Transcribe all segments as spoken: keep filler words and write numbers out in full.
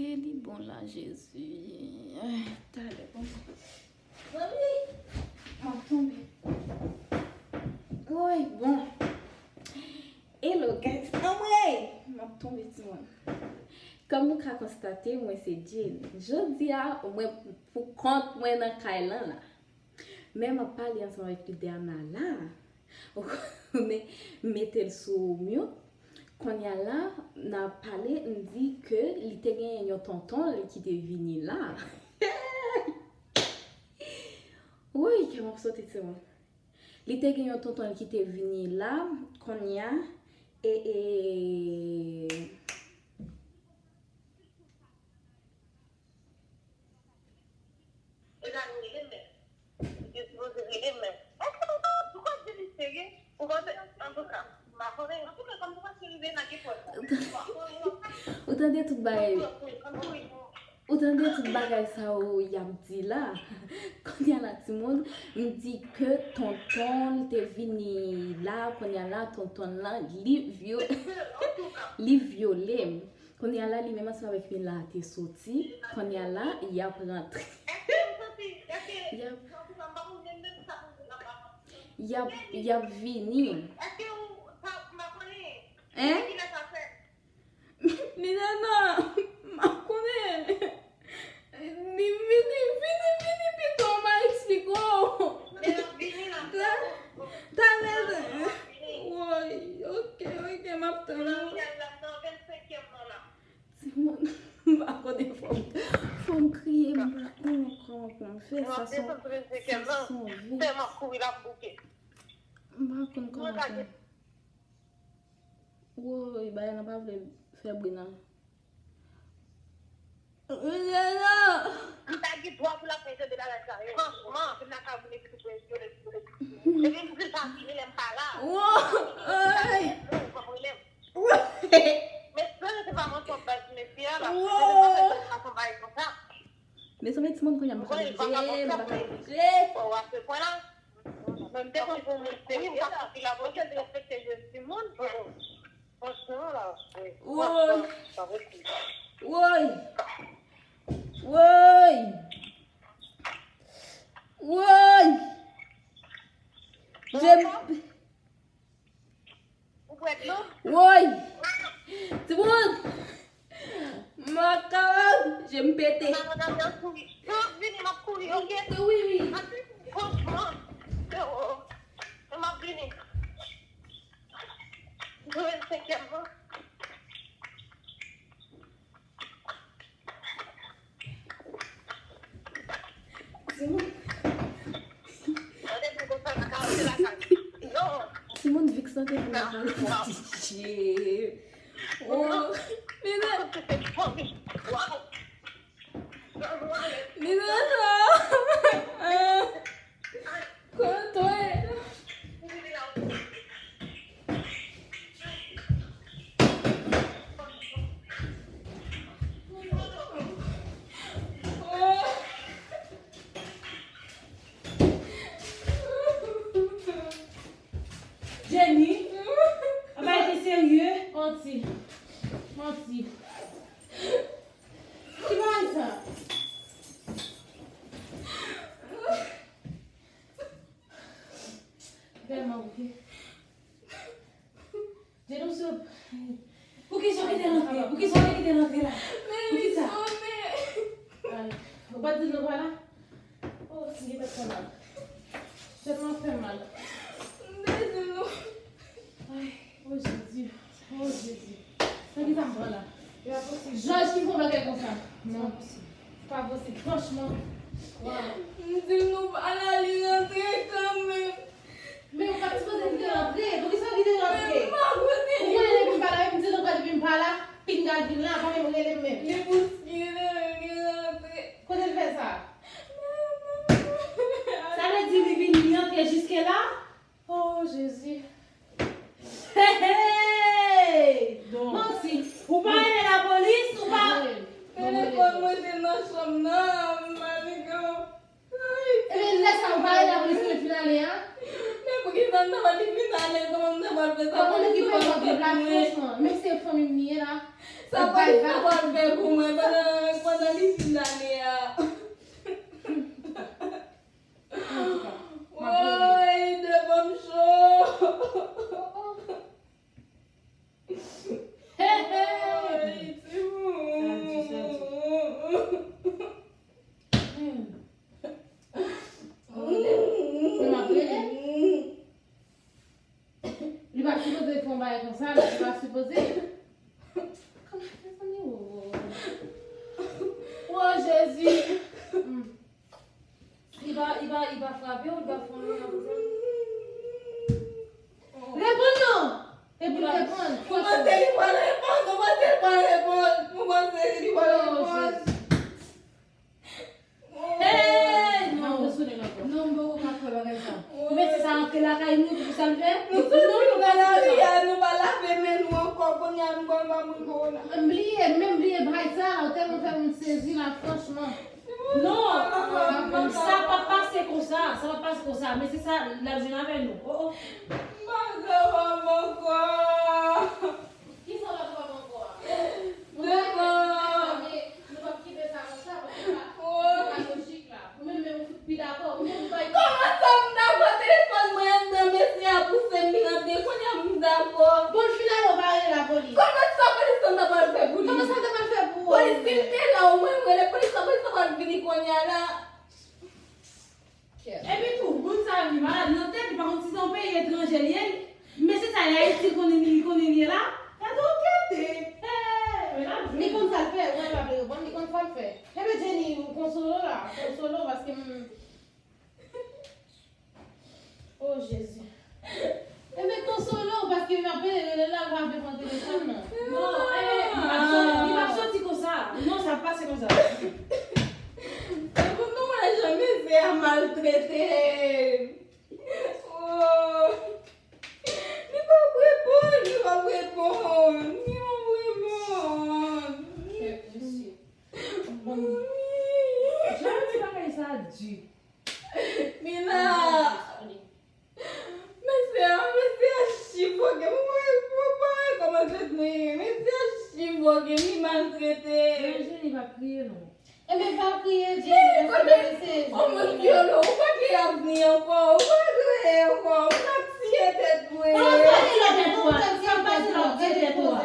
E li bon la, Jezi. Ay, talè, bon. Zanmi, m ap tonbe. Woy, bon. Hello, guys. Anmwey! M ap tonbe, timoun. Kòm nou ka konstate, mwen se Jane. Jodi a, mwen pou kont mwen nan kay lan la. Men m ap pale ansanm avèk lidè a m la la. Ou konnen, m mete l sou mute. Kounye a la, n ap pale, m di ke li te genyen yon tonton l ki te vini la. Woy, kè m ap sote, timoun. Li te gen yon tonton l ki te vini la, kounye a, e, e, Ou ta rele m menm. Ou te sipoze rele m menm. Èske ou ta, ou konn di li serye? Ou panse, antouka, m pa konnen. Antouka, kòm ou pa rive nan gen pwèv la. Ou tande tout bagay. Ou tande tout bagay sa yo y ap di la. Kounye a la, timoun, m di ke tonton l te vini la, kounye a la, tonton l lan, li vyo-, li vyole m. Kounye a la, li menm ansanm avèk Mila te soti. Kounye a la, y ap rantre. Y ap, y ap, y ap vini. Hein? Milena, m pa konnen. Li vini, vini, vini pito, m a eksplike w. Talè, talè. Woy, ok, ok, m ap tann ou. Timoun, m pa konnen, fò m, fò m kriye, m pa konnen kòman pou m fè sa, se yon, se yon vi. M pa konn kòman pou m. Woy, bagay lan pa vle fè bri non. M ta gen dwa pou l ap fè jan de bagay sa yo. Franchman, se m ta ka boule pitit mwen, vyole pitit mwen. Epi m di l pa vini lè m pa la. Woy! Ou pa rele m. Mesye, se pa manti, baz mesye a, la. Mesye, se pa manti, bagay konsa. Mezanmi, timoun, kounye a m pa ka bouje, m pa ka bouje. Fò w a se pwen la. Mwen, m te konn pou moun serye la. Wi, m pa ka respekte jèn timoun. Franchman, la, wi. Woy. Franchman, pa posib. Woy. Woy. Woy. Jèn Ou bwè dlo? Woy! Timoun! M pa kapab, je m pete. Madanm nan kouri. Non, m ap vini, m ap kouri, ok? Wi, wi. Franchman, oh, m ap vini. M jwe senkyèm nan. Timoun. Timoun, Vix lan te vin lakay li. Pitié. Oh, Milena. Milena. Kote? Jenny, apa ete serye? Manti. Manti. Ki bagay sa? Tèlman bouke. Jenny, sou. Poukisa w kite l antre? Poukisa w kite l antre la? Poukisa? Ay, ou pa t di l nan bra la? Oh, m gentan fè mal. Tèt mwen fè mal. M te di nou. Ay, oh Jezi. Oh Jezi. Nan ki sa m pran la? E pa posib. Jòj ki fè yon bagay konsa. Non. Se pa posib. Se pa posib. Franchman. Waw. M di nou pa la, li rantre kanmenm. Men ou pa t sipoze kite l antre. Poukisa w kite l antre? Men m pa konnen. Ou konnen depi m pa la, m di nou pa depi m pa la, pinga l vin la, pa menm rele m menm. Li bouskile, li rantre. Kote l fè sa? Sa vle di li vin, li antre jiske la? Oh, Jezi. Hey, hey! Manti. Ou pa rele lapolis, ou pa. Telefòn mwen te nan chanm nan, m pa gen. Ebyen, lè sa ou pa rele lapolis lè l fin ale a? Men poukisa m ta pral li fin ale, kòman m ta pral fè sa? Ou konnen ki pwòblèm la, franchman. Men se fanmi m li ye la. Sa polis la pral fè pou mwen pandan Jezi. Li va, li va, li va frape w, li va fè yon bagay konsa. Reponn non! Epi reponn. Ou panse li pral reponn? Ou panse li pral reponn? Ou panse li pral reponn? Hey, non, non, non, non, non, pa kwè bagay sa. Ou mete sa antre lakay nou, pou sa l fè? Nou soti nan lari a, nou pa lave men nou ankò, kounye a nou pral pa mouri kowona. M bliye, m menm bliye bagay sa, ou tèlman fè moun sezi la, franchman. Non, sa p ap pase konsa, sa p ap pase konsa, men se sa l ap jwenn avè nou. Oh, oh. M pa kapab ankò. Kisa w pa kapab ankò a? Devan. Nou p ap kenbe sa konsa, paske sa, sa pa lojik la. Ou menm menm ou fout pi dakò. Ou menm ou pa... Kòman sa m dakò? Telefòn mwen anndan, mesye a pouse m, li rantre, kounye a m dakò. Bon, l fin ale, ou pa rele lapolis. Kòman sa polis lan ta pral fè pou li? Kòman sa l ta pral fè pou ou? Polis, si l te la, ou mwen rele polis la, polis la pral vini kounye a la. Epi tou, moun sa yo li malad nan tèt, li pa konn si se yon peyi etranje li ye. Mesye sa, e Ayiti konnen li, konnen li ye la. Gade yon tete. Hey, men l ap jwe. Li konn sa l fè, ou wè l pa vle reponn, li konn sa l fè. Enben Jenny, ou konsole w la, konsole w paske m... Oh Jezi. Enben konsole w paske m ap rele l la, l pa vle pran telefòn nan. Non, eh, li p ap soti, li p ap soti konsa. Non, sa ap pase konsa. Se pou nou wè jan mesye a maltrete. Oh. Li p ap reponn, li p ap reponn, li p ap reponn. Kèt mesye. Bon. Jan ti bagay sa di. Mina! Mesye a, mesye a chifoke. Mwen, mwen pa wè kòman tèt mwen ye. Mesye a chifoke, li maltrete. Jenny pa kriye non. Enben pa kriye, Jenny, paske se... Yon moun vyole w, ou pa gen avni ankò, ou pa gen ankò, ou pa tiye tèt mwen. Sa pase lòt tèt ou a, sa pase lòt tèt ou a.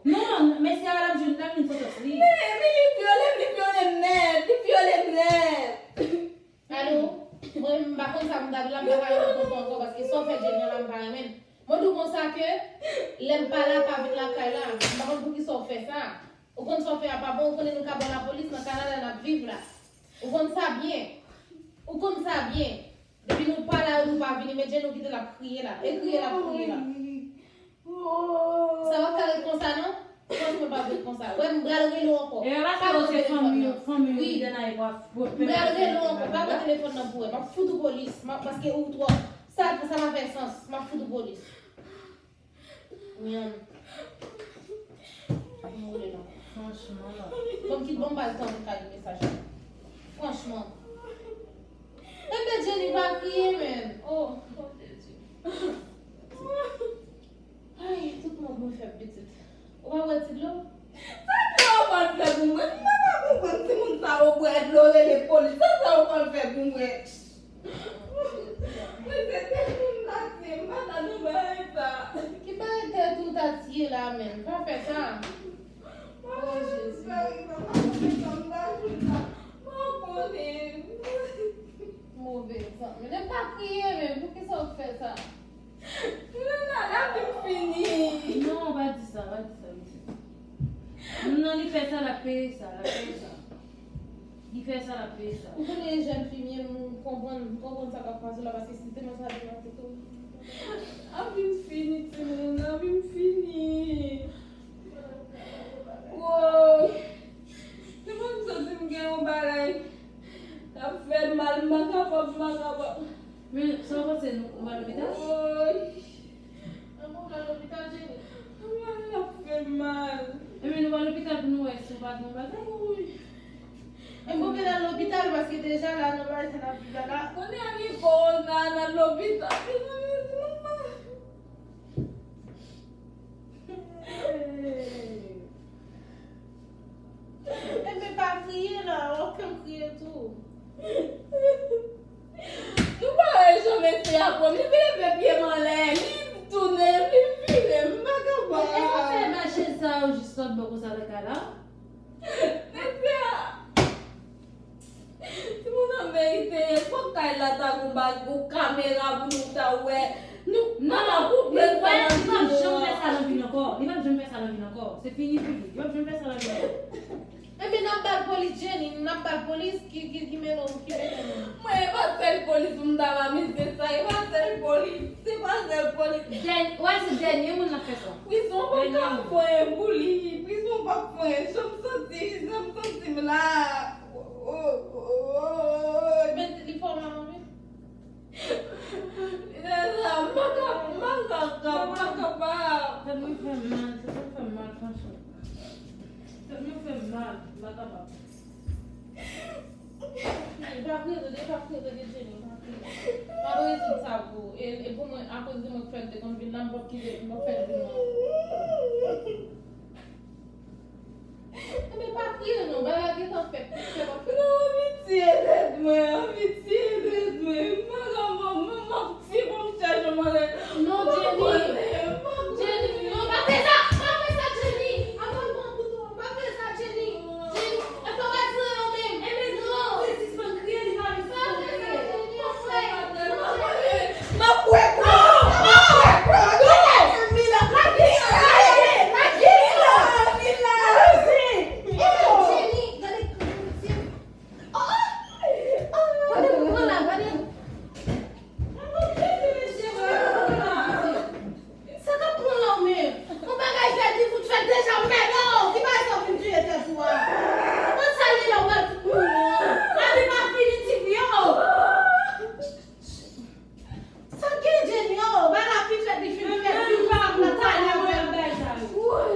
Non, mesye a l ap jwenn, l ap jwenn santans li. Men, men li vyole m, li vyole m nèt, li vyole m nèt. Alo? Mwen, m pa konn sa m ta di w la, m pa ka rele tonton ankò, paske sa w fè Jenny an la, m pa renmen l. Mwen di w konsa ke, lè m pa la, pa vin lakay la. M pa konn poukisa w fè sa. Ou konn sa w fè a pa bon, ou konnen nou ka ba w lapolis nan Kanada n ap viv la. Ou konn sa byen. Ou konn sa byen. Depi nou pa la, nou pa vini, men Jenny ou kite l ap kriye la. E kriye l ap kriye la. Sa pa ka ret konsa non. Franchman pa ret konsa. Wè m pral rele w ankò. E pa pran telefòn nan. Wi. M pral rele w ankò. Pa pran telefòn nan pou wè. M ap fout ou polis. M ap, paske ou twò. Sa, sa pa fè sans. M ap fout ou polis. Nyanm. M boule non. Franchman la. Bon, kit bon m ba l tan pou l ka li mesaj la. Franchman. Enben Jenny pa kriye menm. Oh, oh Jezi. Ay, tout mò mwen fè pitit. Ou pa bwè ti dlo? Sa dlo a pral fè pou mwen? M pa ka konprann timoun sa yo bwè dlo, rele polis. Sa sa yo pral fè pou mwen? Mwen se te moun ta tiye, m pa ta nan bagay sa. Ki bagay tèt ou ta tiye la menm? Pa fè sa. Oh Jezi. Move egzanp. Men pa kriye menm, poukisa w fè sa? Lala, lavi m fini. Non, pa di sa, pa di sa, mesye. Moun nan li fè sa, l ap peye sa, l ap peye sa. Li fè sa, l ap peye sa. Ou konnen jèn fi m ye, m konprann, m konprann sa k ap pase la, paske si te mwen sa te nan tèt ou. Lavi m fini, timoun, lavi m fini. Woy. Depi m santi m gen yon bagay k ap fè m mal, m pa kapab, m pa kapab. Men, sa w panse, nou, ou pa lopital? Woy. Ann, ou pa lopital, Jenny? Woy, l ap fè m mal. Ebyen, nou pa lopital pou nou wè si w pa gen yon bagay? Woy. E m oblije al lopital paske deja la, nou pa jan ap viv la, la. Kounye a gen kowona, n al lopital. Mezanmi, mezanmi. Enben pa kriye la, w ap fè m kriye tou. Nou pa wè jan mesye a pran m, li vin leve pye m anlè, li tounen, li vire m, m pa kapab. Eske w fè machèt sa yo jis lòt bò konsa lakay la? Mesye a. Timoun an merite, fòk kay la ta gon bag, gon kamera pou nou ta wè. Nou, non, non, ou li pa janm fè sa nan vi l ankò. Li pa janm fè sa nan vi l ankò. Se fini pou li. Li pa janm fè sa nan vi l ankò. Enben, n ap ba l polis, Jenny. Polis ki, ki, ki mennen w, ki mennen w. Mwen, e pa sèl polis pou m ta ba mesye sa, e pa sèl polis, se pa sèl polis. Dèn-, wè, se dènye moun nan fè sa. Prizon pa ka fè anyen pou li, prizon pa fè anyen, jan m santi, jan m santi m la. Oh, oh, oh, oh. Men li fè w mal anpil? Li la, m pa ka, m pa ka, m pa kapab. Tèt mwen fè m mal, tèt mwen fè m mal, franchman. Tèt mwen fè m mal, m pa kapab. E pa kriye, tande, e pa kriye, tande, Jenny, e pa kriye. M ap rete tout sa pou ou. E, e pou mwen, akoz de mwen k fè l te konn vin la, m p ap kite, m p ap fè l vin non. Enben, pa kriye non, bagay la gentan fèt, fè pa fèt. Non, pitye tèt mwen, pitye tèt mwen. M pa kapab, m ap Si pou m chèche mwen. Non, Jenny. Jenny, non, pa fè sa. Pa fè sa, Jenny. Avan m pran kouto, pa fè sa, Jenny. Jenny, e fò w retire yo menm. Enben non. Sispann kriye, li pa vin sispann kriye. Pa fè sa, Jenny. Pa fè. M ap kwè, m ap kwè, m ap kwè. Mila, lage, lage, lage. Mila, Mila. Jenny, gade. Oh! Gade pou pran la, gade. Sa k ap pran la w menm? Yon bagay fèt, li fout fèt deja, mèd, oh! Ki bagay sa w fin touye tèt ou a? Mwen sa li la, w pral fout mouri, oh! Lavi pa fini, tifi, oh! Sa gen Jenny, oh, bagay la fin fèt, li fin fèt, li pa ap la talè avè l. Woy,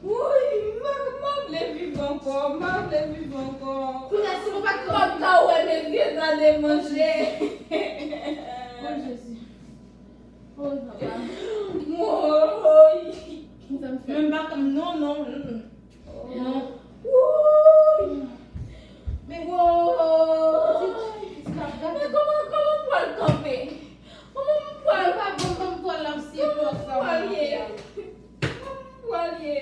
woy, m pa, m pa vle viv ankò, m pa vle viv ankò. Kounye a, si nou pa t konn. M pa ka wè mesye sa de manje. Oh, Jezi. Oh, papa. Woy. Men m pa konn, non, non, mm, mm. Non. Wouy! Men, men kòman, kòman m pral kanpe? Kòman m pral, kòman m pral ye? Kòman m pral ye?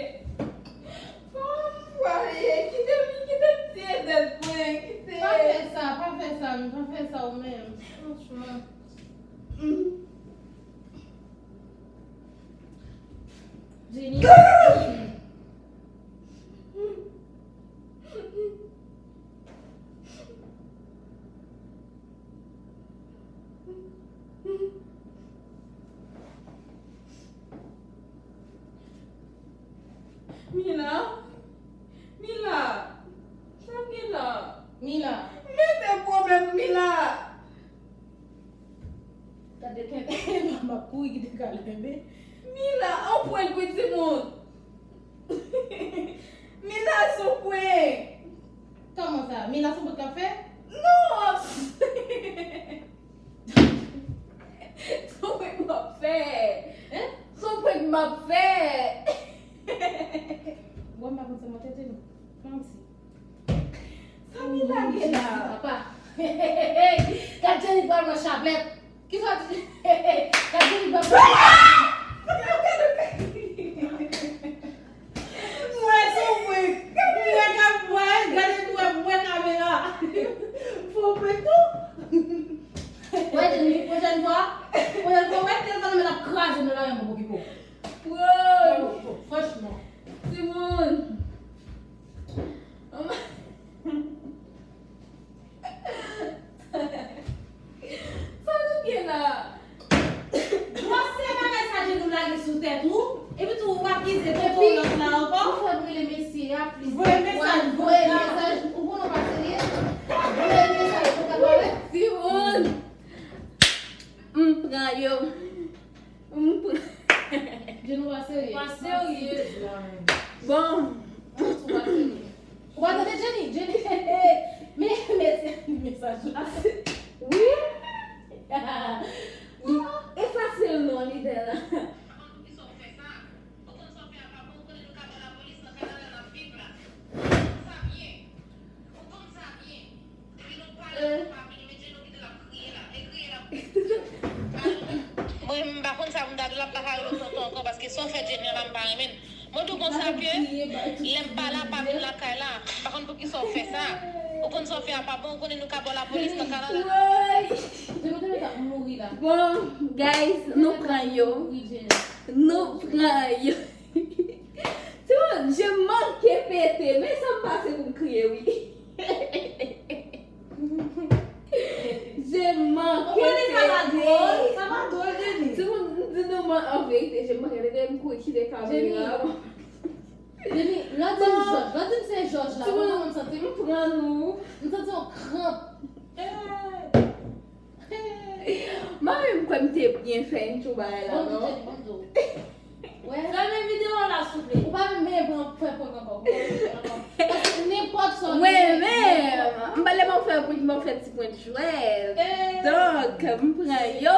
Kòman m pral ye? Kite m, kite m tiye tèt mwen, kite. Pa fè sa, pa fè sa, men pa fè sa ou menm. Franchman. Mm. Jenny. Mila, Mila, sa Mila? Mila. Mete pwoblèm Mila. Gade kenbe, m ap kouri kite kal kenbe. Mila, anpwen kou timoun. Mila, se yon prank. Kòman sa? Mila, se yon prank l ap fè? Non! Se yon prank m ap fè. Hein? Se yon prank m ap fè. Bon, m pa konn se mwen tete nou. Kòman se? Sa Mila gen la? Papa. Gad Jenny pral pran chaplèt. Kisa w di? Gad Jenny pral pran. Mwen sou mwen. Mwen ka mwen, gade pou wè mwen kamera. Fò mwen tou. Wè Jenny, pwochèn fwa, pwochèn fwa, wè telefòn nan men l ap kraze nan lari an pou pokipo. Woy! Franchman. Timoun! Sa nou gen la? Gwosè bagay sa Jenny lage sou tèt ou, epi tou w akize tonton w lòt la ankò. Ou fè m rele mesye a plis de fwa, voye mesaj, ou konnen w pa serye. Voye mesaj pou ta pale. Timoun! M pran yo. M pran. Jenny, w pa serye. W pa serye. Bon. Ou pa tande Jenny? Jenny, men, men, mesaj la. Wi. Efase l non, lidè la. Ou konn sa w fè a pa bon, ou konnen nou ka ba w lapolis nan Kanada n ap viv la. Ou konn sa byen. Ou konn sa byen. Depi nou pale, nou pa vini, men Jenny ou kite l ap kriye la. E kriye l ap kriye. Mwen, m pa konn sa pou m ta di l, m pa ka rele w tonton ankò, paske sa w fè Jenny an la, m pa renmen l. Mwen tou konn sa ke lè m pa la, pa vin lakay la. M pa konn poukisa w fè sa. Ou konn sa w fè a pa bon, ou konnen nou ka ba w lapolis nan Kanada. Woy! Jenny ou te mèt ap mouri la. Bon, guys, nou pran yo. Nou pran yo. Timoun, je manke pete. Men sa m pase pou m kriye, wi. An nou. M santi yon kranp. M pa menm kwè m te byen fè yon bagay la, non. Fèmen videyo la, souple. Ou pa menm pran fè prank ankò. Paske nenpòt sa. Mwen menm, m pa lè m fè prank, m fè ti prank jwèt. Donk, m pran yo.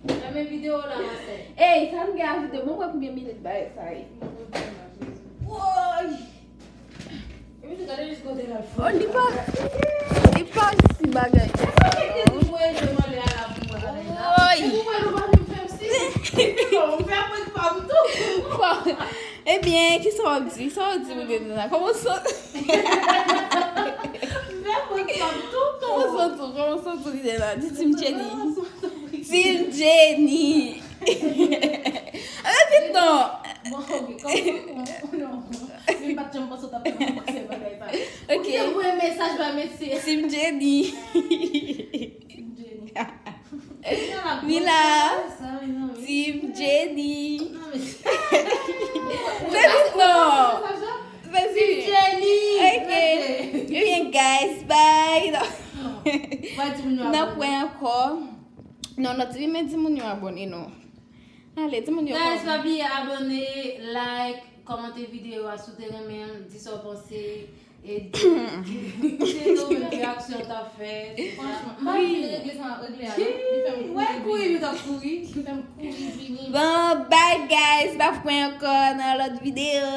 Fèmen videyo la, ma sè. Ey, sa m gen a videyo, mwen wè konbyen minit bagay sa ye. Woy! Oh, li pa, li pa si bagay. Woy! Ebyen, kisa w ap di? Sa w ap di pou Dena? Kòman w santi? Kòman w santi? Kòman w santi, Dena? Di Team Jenny. Team Jenny. Ala vit non. Bon, ok, kòman, non. Mwen pa t janm panse w t ap fè mwen panse bagay sa. Ok. Ou te voye mesaj ba mesye. Team Jenny. Team Jenny. Mila. Team Jenny. Fè vit non. Fè vit. Team Jenny. Ok. Ebyen, guys, bye. N ap wè ankò. Non, non, di, men di moun yo abòne non. Ale, di moun yo. Guys, pa bliye abòne, like, kòmante videyo a si w te renmen l, di sa w panse. E di, di nou menm ki aksyon w t ap fè. Franchman, m pa vin regle sa, regle a, non. Li fè m kouri vini. Wè, kouri, li t ap kouri. Li fè m kouri vini. Bon, bye, guys. N ap wè ankò nan lòt videyo.